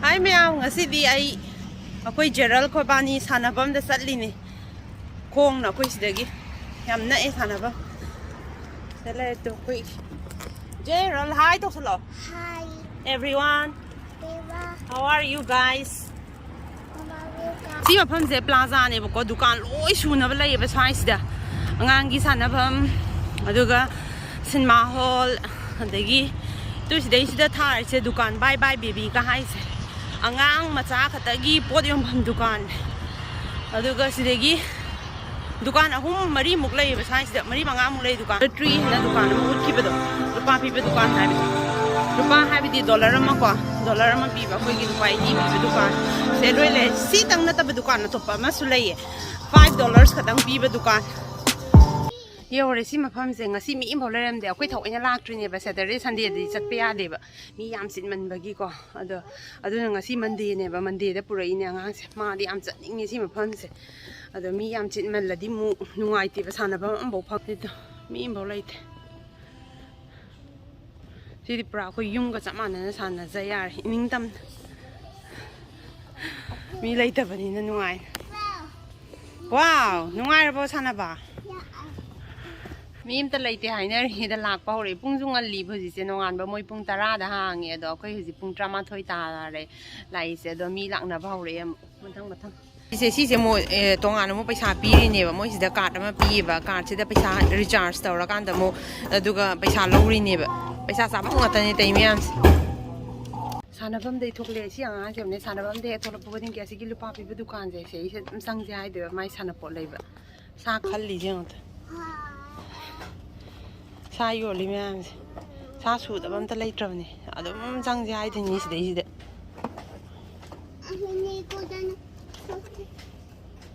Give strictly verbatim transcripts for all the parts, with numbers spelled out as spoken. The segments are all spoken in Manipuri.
ꯍꯥꯏ ꯃꯌꯥꯝ, ꯉꯁꯤꯗꯤ ꯑꯩ, ꯑꯩꯈꯣꯏ ꯖꯦꯔꯜ ꯈꯣꯏꯕꯥꯅꯤ ꯁꯥꯟꯅꯐꯝꯗ ꯆꯠꯂꯤꯅꯤ꯫ ꯈꯣꯡꯅ ꯑꯩꯈꯣꯏ ꯁꯤꯗꯒꯤ꯫ ꯌꯥꯝ ꯅꯛꯑꯦ ꯁꯥꯟꯅꯐꯝ꯫ ꯁꯤꯗ ꯂꯩꯔꯦ ꯇꯨ ꯑꯩꯈꯣꯏ ꯖꯦꯔꯜ, hi ꯇꯧꯁꯜꯂꯣ꯫ Hi. Everyone. How are you guys? ꯁꯤ ꯃꯐꯝꯁꯦ ꯄ꯭ꯂꯥꯖꯥꯅꯦꯕꯀꯣ, ꯗꯨꯀꯥꯟ ꯂꯣꯏ ꯁꯨꯅꯕ ꯂꯩꯌꯦꯕ ꯁ꯭ꯋꯥꯏꯁꯤꯗ꯫ ꯑꯉꯥꯡꯒꯤ ꯁꯥꯟꯅꯐꯝ, ꯑꯗꯨꯒ ꯁꯤꯅꯦꯃꯥ ꯍꯣꯜ, ꯑꯗꯒꯤ ꯇꯨ ꯁꯤꯗꯩꯁꯤꯗ ꯊꯥꯔꯤꯁꯦ ꯗꯨꯀꯥꯟ ꯕꯥꯏ ꯕꯥꯏ ꯕꯦꯕꯤꯒ ꯍꯥꯏꯁꯦ꯫ ꯑꯉꯥꯡ ꯃꯆꯥ ꯈꯛꯇꯒꯤ ꯄꯣꯠ ꯌꯣꯟꯐꯝ ꯗꯨꯀꯥꯟ꯫ ꯑꯗꯨꯒ ꯁꯤꯗꯒꯤ ꯗꯨꯀꯥꯟ ꯑꯍꯨꯝ ꯃꯔꯤꯃꯨꯛ ꯂꯩꯌꯦꯕ ꯁ꯭ꯋꯥꯏꯁꯤꯗ, ꯃꯔꯤ ꯃꯉꯥꯃꯨꯛ ꯂꯩ ꯗꯨꯀꯥꯟ꯫ ꯇ꯭ꯔꯤ ꯍꯥꯏꯅ ꯗꯨꯀꯥꯟ ꯑꯃ ꯎꯠꯈꯤꯕꯗꯣ, ꯂꯨꯄꯥ ꯄꯤꯕ ꯗꯨꯀꯥꯟ ꯍꯥꯏꯕꯗꯣ꯫ ꯂꯨꯄꯥ ꯍꯥꯏꯕꯗꯤ ꯗꯣꯂꯔ ꯑꯃ ꯀꯣ, ꯗꯣꯂꯔ ꯑꯃ ꯄꯤꯕ ꯑꯩꯈꯣꯏꯒꯤ ꯂꯨꯄꯥ ꯑꯩꯠꯇꯤ ꯄꯤꯕ ꯗꯨꯀꯥꯟ꯫ ꯁꯦ ꯂꯣꯏ ꯂꯩ꯫ ꯁꯤꯇꯪ ꯅꯠꯇꯕ ꯗꯨꯀꯥꯟ ꯑꯇꯣꯞꯄ ꯑꯃꯁꯨ ꯂꯩꯌꯦ, ꯐꯥꯏꯚ ꯗꯣꯂꯔꯁ ꯈꯛꯇꯪ ꯄꯤꯕ ꯗꯨꯀꯥꯟ꯫ ꯌꯧꯔꯦ ꯁꯤ ꯃꯐꯝꯁꯦ꯫ ꯉꯁꯤ ꯃꯤ ꯑꯃꯐꯥꯎ ꯂꯩꯔꯝꯗꯦ꯫ ꯑꯩꯈꯣꯏ ꯊꯑꯣꯏꯅ ꯂꯥꯛꯇ꯭ꯔꯤꯅꯦꯕ, ꯁꯦꯇꯔꯗꯦ ꯁꯟꯗꯦꯗꯗꯤ ꯆꯠꯄ ꯌꯥꯗꯦꯕ, ꯃꯤ ꯌꯥꯝ ꯆꯤꯟꯃꯟꯕꯒꯤꯀꯣ꯫ ꯑꯗꯣ ꯑꯗꯨꯅ ꯉꯁꯤ ꯃꯟꯗꯦꯅꯦꯕ, ꯃꯟꯗꯦꯗ ꯄꯨꯔꯛꯏꯅꯦ ꯑꯉꯥꯡꯁꯦ꯫ ꯃꯥꯗꯤ ꯌꯥꯝ ꯆꯠꯅꯤꯡꯉꯦ ꯁꯤ ꯃꯐꯝꯁꯦ꯫ ꯑꯗꯣ ꯃꯤ ꯌꯥꯝ ꯆꯤꯟꯃꯜꯂꯗꯤ ꯑꯃꯨꯛ ꯅꯨꯡꯉꯥꯏꯇꯦꯕ, ꯁꯥꯟꯅꯐꯝ ꯑꯃꯐꯥꯎ ꯐꯪꯗꯦ꯫ ꯃꯤ ꯑꯃꯐꯥꯎ ꯂꯩꯇꯦ꯫ ꯁꯤꯗꯤ ꯄꯨꯔꯥ ꯑꯩꯈꯣꯏ ꯌꯨꯝꯒ ꯆꯞ ꯃꯥꯟꯅꯅ ꯁꯥꯟꯅꯖ ꯌꯥꯔꯦ, ꯏꯅꯤꯡꯇꯝꯅ꯫ ꯃꯤ ꯂꯩꯇꯕꯅꯤꯅ ꯅꯨꯡꯉꯥꯏ꯫ ꯋꯥꯎ, ꯅꯨꯡꯉꯥꯏꯔꯕꯣ ꯁꯥꯟꯅꯕ? ꯃꯤ ꯑꯝꯇ ꯂꯩꯇꯦ ꯍꯥꯏꯅꯔꯤꯉꯩꯗ ꯂꯥꯛꯄ ꯍꯧꯔꯛꯑꯦ꯫ ꯄꯨꯡꯁꯨ ꯉꯜꯂꯤꯕ ꯍꯧꯖꯤꯛꯁꯦ, ꯅꯣꯡꯉꯥꯟꯕ ꯃꯣꯏ ꯄꯨꯡ ꯇꯔꯥꯗ ꯍꯥꯡꯉꯦ, ꯑꯗꯣ ꯑꯩꯈꯣꯏ ꯍꯧꯖꯤꯛ ꯄꯨꯡ ꯇꯔꯥꯃꯥꯊꯣꯏ ꯇꯥꯔꯦ ꯂꯥꯛꯏꯁꯦ꯫ ꯑꯗꯣ ꯃꯤ ꯂꯥꯛꯅꯕ ꯍꯧꯔꯛꯑꯦ ꯑꯃꯨꯛ, ꯃꯊꯪ ꯃꯊꯪ꯫ ꯁꯤꯁꯦ, ꯁꯤꯁꯦ ꯑꯃꯨꯛ, ꯑꯦ, ꯇꯣꯉꯥꯟꯅ ꯑꯃꯨꯛ ꯄꯩꯁꯥ ꯄꯤꯔꯤꯅꯦꯕ꯫ ꯃꯣꯏꯁꯤꯗ ꯀꯥꯔꯠ ꯑꯃ ꯄꯤꯌꯦꯕ, ꯀꯥꯔꯠꯁꯤꯗ ꯄꯩꯁꯥ ꯔꯤꯆꯥꯔꯖ ꯇꯧꯔꯀꯥꯟꯗ ꯑꯃꯨꯛ, ꯑꯗꯨꯒ ꯄꯩꯁꯥ ꯂꯧꯔꯤꯅꯦꯕ꯫ ꯄꯩꯁꯥ ꯆꯥꯐꯝ ꯉꯥꯛꯇꯅꯦ ꯇꯧꯔꯤ ꯃꯌꯥꯝꯁꯦ꯫ ꯁꯥꯟꯅꯐꯝꯗꯩ ꯊꯣꯛꯂꯛꯑꯦ ꯁꯤ ꯑꯉꯥꯡꯁꯦ, ꯑꯃꯅꯦ ꯁꯥꯟꯅꯐꯝꯗꯩ ꯍꯦꯛ ꯊꯣꯛꯂꯛꯄ ꯈꯨꯗꯤꯡꯒꯤ ꯑꯁꯤꯒꯤ ꯂꯨꯄꯥ ꯄꯤꯕ ꯗꯨꯀꯥꯟꯁꯦ, ꯁꯤꯗꯩꯁꯤꯗ ꯑꯗꯨꯝ ꯆꯪꯁꯦ ꯍꯥꯏꯗꯣꯏꯕ, ꯃꯥꯏ ꯁꯥꯟꯅꯄꯣꯠ ꯂꯩꯕ꯫ ꯁꯥ ꯈꯜꯂꯤꯁꯦ ꯌꯦꯡꯉꯣ꯫ ꯁꯥ ꯌꯣꯜꯂꯤ ꯃꯌꯥꯝꯁꯦ꯫ ꯁꯥ ꯁꯨꯗꯕ ꯑꯝꯇ ꯂꯩꯇ꯭ꯔꯕꯅꯦ꯫ ꯑꯗꯨꯝ ꯆꯪꯁꯦ ꯍꯥꯏꯗꯣꯏꯅꯤ ꯁꯤꯗꯩꯁꯤꯗ꯫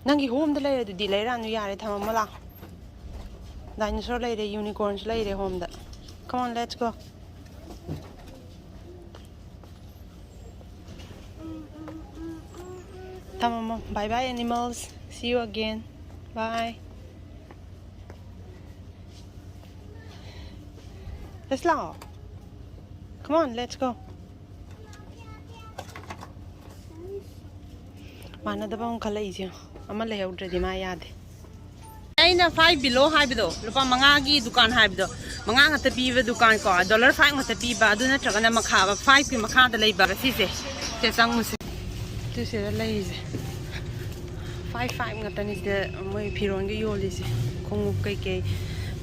ꯅꯪꯒꯤ ꯍꯣꯝꯗ ꯂꯩꯔꯦ ꯑꯗꯨꯗꯤ, ꯂꯩꯔꯛꯑꯅꯨ ꯌꯥꯔꯦ, ꯊꯝꯃꯝꯃꯣ ꯂꯥꯛꯑꯣ꯫ ꯗꯥꯏꯅꯣꯁꯣꯔ ꯂꯩꯔꯦ, ꯌꯨꯅꯤꯀꯣꯔꯟꯁꯨ ꯂꯩꯔꯦ ꯍꯣꯝꯗ꯫ Come on, let's go. ꯊꯝꯃꯝꯃꯣ꯫ Bye bye animals. See you again. Bye. Let's go. Come on, let's go. ꯃꯥꯟꯅꯗꯕ ꯑꯃ ꯈꯜꯂꯛꯏꯁꯦ, ꯑꯃ ꯂꯩꯍꯧꯗ꯭ꯔꯗꯤ ꯃꯥ ꯌꯥꯗꯦ꯫ ꯑꯩꯅ five below ꯍꯥꯏꯕꯗꯣ, ꯂꯨꯄꯥ ꯃꯉꯥꯒꯤ ꯗꯨꯀꯥꯟ ꯍꯥꯏꯕꯗꯣ, ꯃꯉꯥ ꯉꯥꯛꯇ ꯄꯤꯕ ꯗꯨꯀꯥꯟ ꯀꯣ, dollar five ꯉꯥꯛꯇ ꯄꯤꯕ, ꯑꯗꯨ ꯅꯠꯇ꯭ꯔꯒꯅ ꯃꯈꯥ fiveꯀꯤ ꯃꯈꯥꯗ ꯂꯩꯕ ꯁꯤꯁꯦ, ꯁꯤꯗ ꯆꯪꯉꯨꯁꯦ꯫ ꯁꯤꯁꯤꯗ ꯂꯩꯔꯤꯁꯦ five five ꯉꯥꯛꯇꯅꯤ ꯁꯤꯗ ꯃꯣꯏ ꯐꯤꯔꯣꯟꯒ ꯌꯣꯜꯂꯤꯁꯦ, ꯈꯣꯡꯎꯞ ꯀꯩꯀꯩ,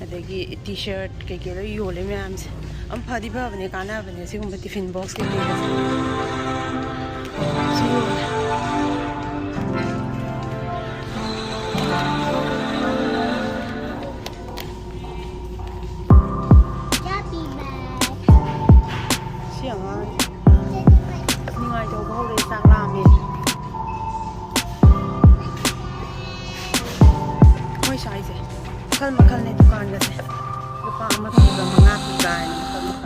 ꯑꯗꯒꯤ T-shirt ꯀꯩꯀꯩ ꯂꯣꯏ ꯌꯣꯜꯂꯦ ꯃꯌꯥꯝꯁꯦ꯫ ꯑꯝ ꯐꯗꯤ ꯐꯕꯅꯦ, ꯀꯥꯟꯅꯕꯅꯦ ꯁꯤꯒꯨꯝꯕ tiffin box ꯀꯩꯀꯩꯁꯦ꯫ ꯁꯤ ꯌꯣꯜꯂꯦ꯫ ꯁꯤ ꯑꯉꯥꯡ ꯅꯤꯡꯉꯥꯏ ꯇꯧꯕ ꯍꯧꯔꯦ, ꯆꯥꯛ ꯂꯥꯝꯃꯦ꯫ ꯃꯣꯏ ꯁ꯭ꯋꯥꯏꯁꯦ ꯃꯈꯜ ꯃꯈꯜꯅꯦ ꯗꯨꯀꯥꯟꯒꯁꯦ꯫ ꯂꯨꯄꯥ ꯑꯃ ꯄꯤꯕ, ꯃꯉꯥ ꯄꯤꯕ ꯍꯥꯏꯅ ꯃꯈꯜ ꯃꯈꯜ꯫